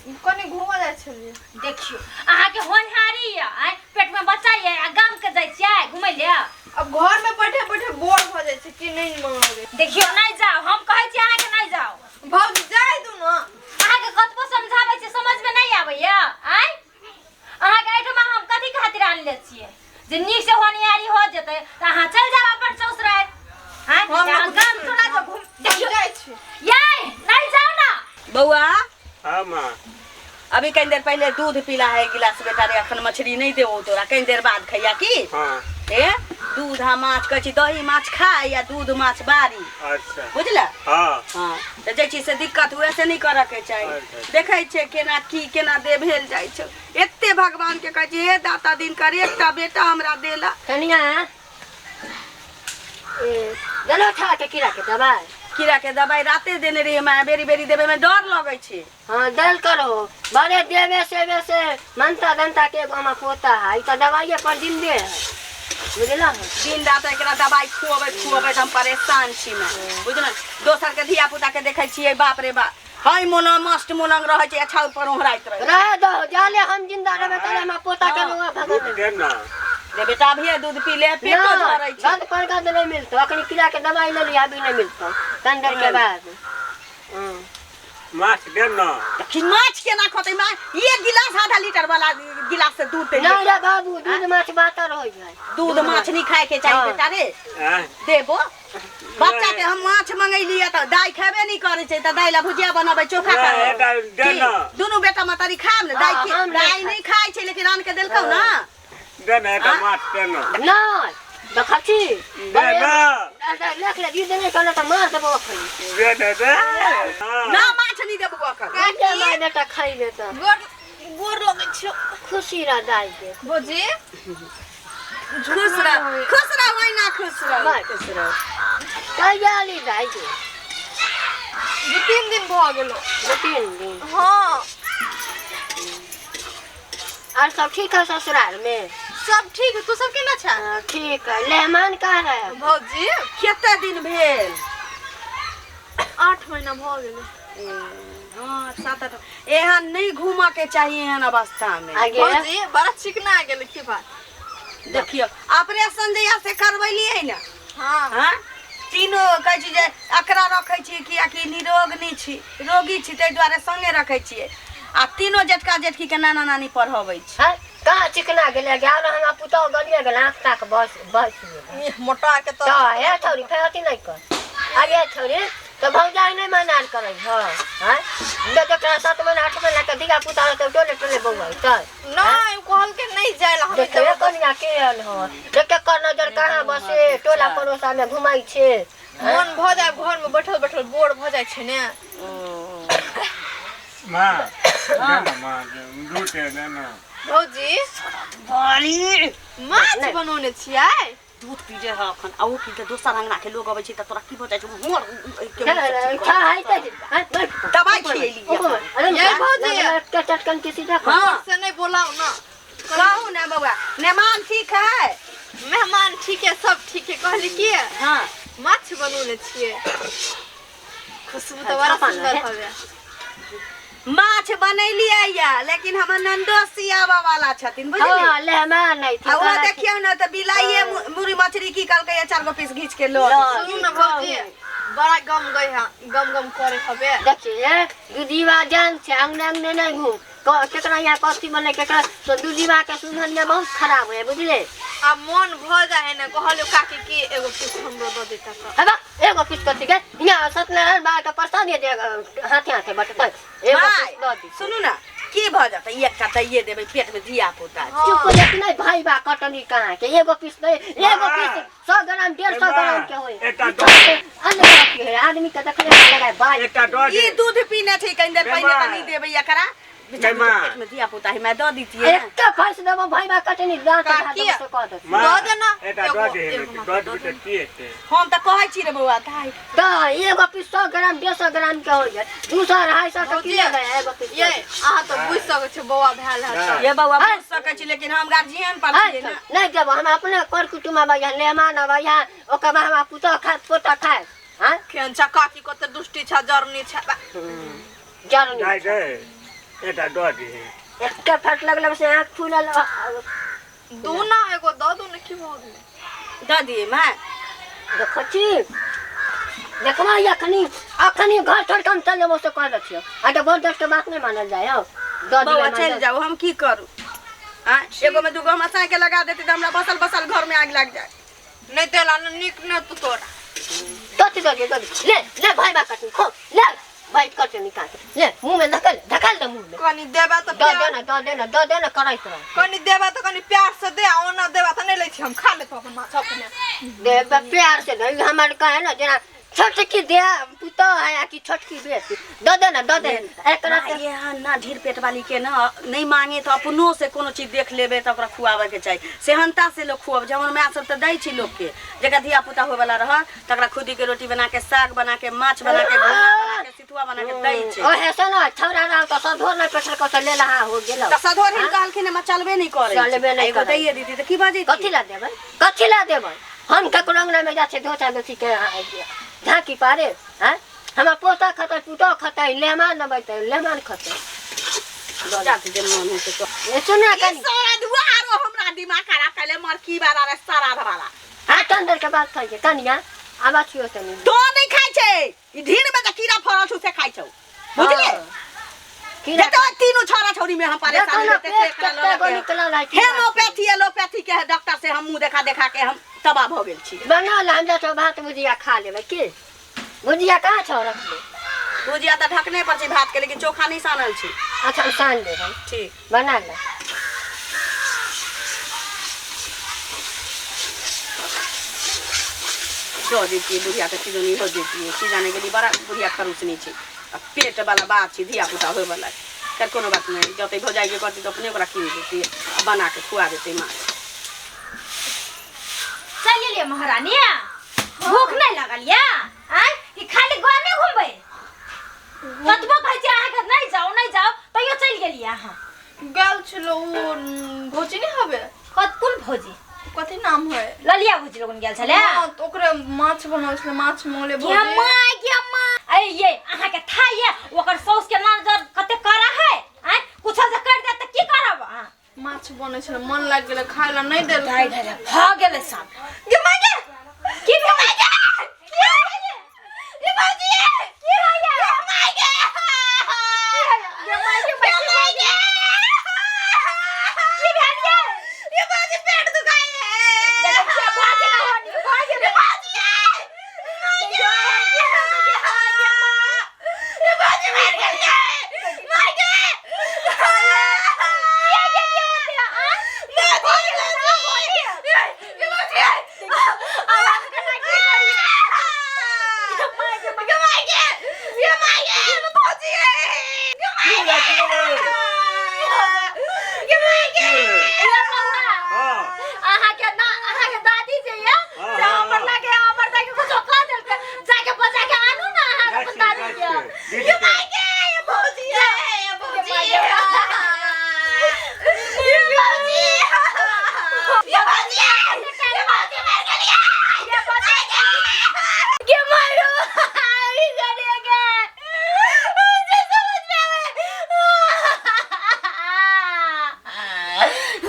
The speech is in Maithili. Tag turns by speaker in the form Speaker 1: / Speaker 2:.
Speaker 1: कनि घूमऽ जाइ छलियै।
Speaker 2: देखियौ अहाँके होनहारी यऽ, आँय, पेटमे बच्चा यऽ आ गामके जाइ छियै घुमै लए?
Speaker 1: अब घर में बैठे बैठे बोर भऽ जाइ छै कि नहि मन लगै।
Speaker 2: देखियौ नहि जाउ, हम कहै छी अहाँके नहि जाउ।
Speaker 1: भौजी जाय दू ने।
Speaker 2: अहाँके कतबो समझाबै छी समझमे नहि आबैया? आँय, अहाँके एहिठमा हम कथी खातिर आनले छियै? जे नीक से होनियारी हो जेतै तऽ अहाँ चलि जाउ अपन ससुरारि। आँय,
Speaker 1: हम
Speaker 2: अहाँ गाम थोड़ा जाउ घुम। देखियौ
Speaker 1: जाइ छी।
Speaker 2: यै नहि जाउ ने।
Speaker 3: बौआ।
Speaker 4: हाँ माँ।
Speaker 3: अभी कनी देर पहले दूध पीला है गिलास बेटा रे, अखन मछली नहीं देबो तोरा, कनी देर बाद खैया की।
Speaker 4: हाँ।
Speaker 3: ए दूध आ माछ कहै छी, दही माछ खाय या दूध माछ बारी।
Speaker 4: अच्छा।
Speaker 3: बुझला?
Speaker 4: हाँ।
Speaker 3: हाँ, तऽ जे चीज से दिक्कत हुए से नहीं करऽ के चाही।
Speaker 4: अच्छा।
Speaker 3: देखै छियै केना की केना दे भेल जाइ छै। एते भगवान के कहै छी, हे दाता दिनकर एकटा बेटा हमरा देला।
Speaker 5: कनिया ए देलो छा के कीड़ा के दवाई?
Speaker 3: कीड़ा के दवाई राते देने रहियै माय, बेरी बेरी देबे में डर लगै छै।
Speaker 5: हाँ दल करो, बड़े देवे सेवे से मनता दंता के एगो हमार पोता है, ई तो दवाइये पर जिंदे है, बुझला?
Speaker 3: दिन रात एकरा दवाई खुअबैत खुअबैत हम परेशान छी मैं, बुझल? दोसर के धिया पुता के देखै छियै, बाप रे बाप, हई मोन मस्त मोनंग रहै छै, अच्छा ऊपर ओहराइत रहै।
Speaker 5: रहे दो, जाले हम जिंदा रहबे तले हमरा पोता के रोगा भगा
Speaker 4: दूध
Speaker 5: देबै।
Speaker 4: दे ना।
Speaker 3: रे बेटा, अभिये दूध पी ले, पेटो झरै छै।
Speaker 5: गंद पर गंद नहीं मिलतो, अखनी कीड़ा के दवाई ले लिया, अभी नहीं मिलतो, तन देर के बाद।
Speaker 4: माछ दे ना।
Speaker 3: देखी माछ केना खतै माँ, एक गिलास आधा लीटर वाला गिलास से दूध दे।
Speaker 5: नहीं रे बाबू, दूध माछ बातर हो जाए।
Speaker 3: दूध माछ नहीं खाए के चाहिए।
Speaker 5: हाँ।
Speaker 3: बेटा रे।
Speaker 4: आँय?
Speaker 3: देबो बच्चा के हम माछ मंगैलियै तऽ दाइ खेबे नहीं करै छै, तऽ दाइ ला भुजिया बनबै, चोखा
Speaker 4: नहि,
Speaker 3: करबै।
Speaker 4: एकटा दे
Speaker 3: की?
Speaker 4: ना।
Speaker 3: दुनू बेटा महतारी खायब ने दाइ?
Speaker 5: हाँ,
Speaker 3: की
Speaker 5: हम नहि
Speaker 3: दाइ
Speaker 5: खाइ।
Speaker 3: नहीं खाइ छै, लेकिन आन के देलकौ ना।
Speaker 4: दे ना एकटा
Speaker 3: हाँ?
Speaker 4: माछ दे ना।
Speaker 5: नहीं देखै छी।
Speaker 4: दे ना।
Speaker 5: देख ले, दीदी नहीं कहले तऽ मार देबो अखन।
Speaker 4: दे ना दे। हाँ।
Speaker 3: ना, माछ नहीं देबो अखन।
Speaker 5: काटे माय बेटा खैबे तऽ।
Speaker 1: गोर गोर लगै छियौ।
Speaker 5: खुशी रह दाइ के।
Speaker 1: भौजी
Speaker 3: खुश रह, खुश रह ओहिना, खुश रह।
Speaker 5: बाय।
Speaker 3: खुश रह।
Speaker 5: कहिया आली दाइ के?
Speaker 1: 2-3 दिन भऽ गेलो।
Speaker 5: 2-3 दिन?
Speaker 1: हाँ।
Speaker 5: और सब ठीक है ससुराल में?
Speaker 1: सब ठीक है, तू सब केना छ?
Speaker 5: हाँ, ठीक है। मेहमान कहाँ है?
Speaker 1: भौजी
Speaker 3: कते दिन भेल?
Speaker 1: 8 महीना भऽ गेलै।
Speaker 3: हाँ, 7-8। एहन नहीं घूमऽ के चाही एहन अवस्था में।
Speaker 5: आगे
Speaker 1: भौजी बड़ा चिकना गेलै, की बात?
Speaker 3: देखियौ ऑपरेशन जहिया से करबेलियै ने।
Speaker 1: हाँ।
Speaker 3: हाँ, तीनों कहै छी जे एकरा रखै छी कियाकि निरोग नहि छी, रोगी छी, ताहि दुआरे संगे रखै छियै। आ तीनों जेठका जेठकी के नाना नानी पढ़बै छै।
Speaker 5: हाँ, कहाँ चिकना गेलै? गेल हमरा पुतहु गलिए गेल, आँख ताक बस बस गेल।
Speaker 1: इह, मोटा के
Speaker 5: तऽ हे छौरी, फेर अथी नहि कर। आगे छौरी तऽ भौजाइ नहि मनाल करै। हँ हँ, तऽ जकरा 7 महीना 8 महीना के धिया पुता रहतै टोले टोले बौआइ तऽ
Speaker 1: नहि, ओ कहलकै नहि जाय ला हम।
Speaker 5: देखियो कनिया केहन हो, देख कर नजर कहाँ बसे, टोला पड़ोसा में घुमाइ छै।
Speaker 1: मन भऽ जाय, घर में बैठल बैठल बोर भऽ जाइ छै ने।
Speaker 4: माँ दे ना, माँ दूध दे ना।
Speaker 1: भौजी
Speaker 3: बड़ी
Speaker 1: माछ बनौने छियै।
Speaker 3: दूध पीजे है अखन, आ ओ पीते दोसर अंगना के लोग अबै छै तऽ तोरा की भऽ जाइ छै? मोर के
Speaker 5: खा है तऽ
Speaker 3: दवाइ खिएली।
Speaker 1: ये भौजी।
Speaker 5: चटकन के सीधा खा।
Speaker 3: हाँ।
Speaker 1: से नहीं बोलाउ ना।
Speaker 3: कहू ना बौआ, मेहमान ठीक है?
Speaker 1: मेहमान ठीक है, सब ठीक है। कहली की
Speaker 3: हाँ।
Speaker 1: माछ बनौने छियै, खुशबू तऽ बड़ा सुंदर हवे।
Speaker 3: माछ बनैलियै या, लेकिन हमर ननदोसी आबऽ वाला छथिन, बुझली?
Speaker 5: हाँ, मेहमान नहीं
Speaker 3: आ ओ देखियौ ने तऽ बिलाइए मुरी मछली की कहलकै, 4 गो पीस घीच के लो।
Speaker 1: सुनू ने भौजी, बड़ा गम गई है, गम गम करे हवे।
Speaker 5: देखिए दूधीवा जान छै, अंगने अंगने नहीं घूम, केकरा यहाँ कथी बने केकरा तो दूधीवा के सुगंध में बहुत खराब है, बुझले?
Speaker 1: आ मन भऽ जाइ है ने, कहलियौ काकी कि एगो पीस हमरो दऽ देता तऽ।
Speaker 5: हेबा एगो पीस कथी के? यहाँ सत्यनारायण बाबा के प्रसाद दे, हाथे हाथे बटतै, एगो
Speaker 3: माय,
Speaker 5: पीस दऽ दी।
Speaker 3: सुनू ने, की भऽ जेतै? एकटा दैये देबै, पेट में धिया पुता छै।
Speaker 5: चुप हो जाती नहीं भाई बा कटनी कहाँ के एगो पीस दे, एगो पीस 100 ग्राम 150 ग्राम के होय।
Speaker 4: एकटा
Speaker 5: ई तो अन्य बात के है, आदमी के देखले में लगाए बाई।
Speaker 4: एकटा दऽ
Speaker 3: ई
Speaker 4: दे।
Speaker 3: दूध पीने छै कनि देर पहिने तऽ नहीं देबै एकरा। बेचारी के
Speaker 4: माँ।
Speaker 3: पेट में धिया पुता है, मैं दऽ दितियै ने।
Speaker 5: एकटा फंस देबो भाई बा कटनी, दांत
Speaker 1: काकी।
Speaker 5: घा देबो से कह दे।
Speaker 4: माँ,
Speaker 1: दऽ दे ना।
Speaker 4: एकटा
Speaker 1: एगो-
Speaker 4: दऽ दे।
Speaker 1: एगो
Speaker 4: दऽ देबै तऽ की हेतै?
Speaker 3: हम तऽ कहै छी रे बौआ दाइ।
Speaker 5: तऽ एगो पीस 100 ग्राम 150 ग्राम के हो जाए, 200 250 के
Speaker 1: भौजी,
Speaker 5: किलो गए एगो पीस।
Speaker 1: ये अहाँ तऽ बुझि सकै छियै बौआ भेल है तऽ।
Speaker 3: ये बौआ, बुझ सकै छी, लेकिन हम गार्जियन पर छियै ने।
Speaker 5: नहीं देबो, हम अपने कर कुटुम्ब आबै है, मेहमान आबै है, ओकर बाद हमरा पुतोह खाए, पोता खाए। हाँ।
Speaker 1: केहन छै काकी, कते दुष्टी छै, जरनी छै बा।
Speaker 5: जरनी।
Speaker 4: दाइ गै। एकटा दऽ दे।
Speaker 5: एकटा फट लगल से आँख फूलल।
Speaker 1: दू ना एगो दऽ दू ने, की भऽ गेलै?
Speaker 3: दऽ दियै माय।
Speaker 5: देखो छी, देखबा अखनी अखनी घर छोड़ के हम चल जेबो से कह दै छियौ। आ तऽ बहुत दस के बात नहि मानल जाय हौ। दऽ
Speaker 3: बौआ
Speaker 5: दियै।
Speaker 3: चलि जाउ, हम की करू? आँय, एगो में दूगो हमरा साँके लगा देतै तऽ हमरा बसल बसल घर में आगि लागि जाय।
Speaker 1: नहि देला ने नीक नहि तू तोरा।
Speaker 5: दऽ दे, दऽ दे, ले ले भाई, बा कटनी खो, ले भाई, कट निकाल ले, मुँह में धकल धकल दे मुँह में।
Speaker 1: कनी देबा तऽ
Speaker 5: दऽ दे
Speaker 1: प्यार
Speaker 5: ना, दऽ दे ना, दऽ दे ना, करैत रह।
Speaker 1: कनी देबा तऽ कनी प्यार से दे, आ ओना देबा तऽ नहि लै छी, हम खा लेतौ अपन माछ अपने।
Speaker 5: दे बे, प्यार से दे। हमर कहे ना जेना छोटकी दे पुतोह है आ कि छोटकी बेटी, दऽ दे ना, दऽ दे एकरा।
Speaker 3: माँ, ये ना ढीर पेट वाली के ना नहीं मांगे तो अपनो से कोनो चीज देख लेबे तऽ ओकरा खुआबे के चाही, सेहनता से लोग खुआबै छै। हमर माय सब तऽ दै छै लोकके, जकरा धिया पुता होय वाला रह तकरा खुदी के रोटी बना के, साग बना के, माछ बना के, घोड़ा बना के, सितुआ बना के दै छै।
Speaker 5: ओहे से ना छौड़ा रह तऽ सधोर नहि पेठल कऽ ले लहा हो गेल।
Speaker 3: तऽ सधोर कहलखिन हम चलबे नहीं करै।
Speaker 5: चलबे नहि
Speaker 3: एगो
Speaker 5: करै।
Speaker 3: दैये दीदी तऽ की बजै?
Speaker 5: कथी ला देबै? कथी ला देबै? हम ककरो अंगना में जाइ छै धोसा दोसी के झाँकी पारे? हैं, हमर पोता खतै, पुतोह खतै, लेहमान अबै लेहमान खतै।
Speaker 3: जाते जे मन हेतै तो।
Speaker 5: ए, सुन ना
Speaker 3: ई
Speaker 5: कनी।
Speaker 3: सारा आरो हमरा दिमाग खराब कैले मरकी वाला रे, सारा वाला।
Speaker 5: आ तंदर के बात खाइ छै कनिया, आबा छियो तनी।
Speaker 3: तो नहीं खाइ छै, ई ढीर में जे कीड़ा फड़ल छौ से खाइ छौ, बुझले?
Speaker 5: कीड़ा।
Speaker 3: जते तीनू छोरा छोरी में हम
Speaker 5: देखो
Speaker 3: परेशान
Speaker 5: ना
Speaker 3: हेतै से
Speaker 5: पेट
Speaker 3: एकरा लऽ
Speaker 5: कते गो
Speaker 3: के।
Speaker 5: निकलल है कीड़ा।
Speaker 3: हेमोपैथी एलोपैथी के डॉक्टर से हम मुंह देखा देखा के हम तबाह भऽ गेल छी।
Speaker 5: बना ला, हम जाछौ भात भुजिया खा लेबै। की भुजिया कहाँ छौ रखले?
Speaker 3: भुजिया तऽ ढकने पर छै भात के, लेकिन चोखा नहीं सानल छै।
Speaker 5: अच्छा, हम सान लेबै।
Speaker 3: ठीक।
Speaker 5: बना ला।
Speaker 3: दऽ दैतियै बुढ़िया के, खिजौनी हो जैतियै। की जाने गेली, बड़ा बुढ़िया खरूसनी छै आ पेट वाला बात छै, धिया पुता होय वाला। खैर, कोनो बात नहीं, जतै भौजाई के कहती तऽ अपने ओकरा कीन देतियै आ बना के खुआ देतै माछ।
Speaker 2: चल गेलियै महारानी, भूख नहीं लगल या? आँय, कि खाली गामे घुमबै? कतबो कहै छियै अहाँके नहीं जाउ नहीं जाउ, तैयो चलि गेलियै अहाँ।
Speaker 1: गेल छलो ओ भौजी नहि हबे?
Speaker 2: कत कोन भौजी?
Speaker 1: कथी नाम है?
Speaker 2: ललिया भौजी लोगन गेल छलै।
Speaker 1: हाँ, तऽ ओकरे माछ बनल छलै, माछ मंगले
Speaker 2: कि
Speaker 1: भौजी।
Speaker 2: अम्मा कि अम्मा, अरे ये अहाँके था ये ओकर साउस के नजर कते कड़ा है। आँय, कुछो से कर देत तऽ की करब अहाँ?
Speaker 1: माछ बनै छलै, मन लागि गेलै खाय ला, नहि देलकै।
Speaker 2: भऽ गेलै सब।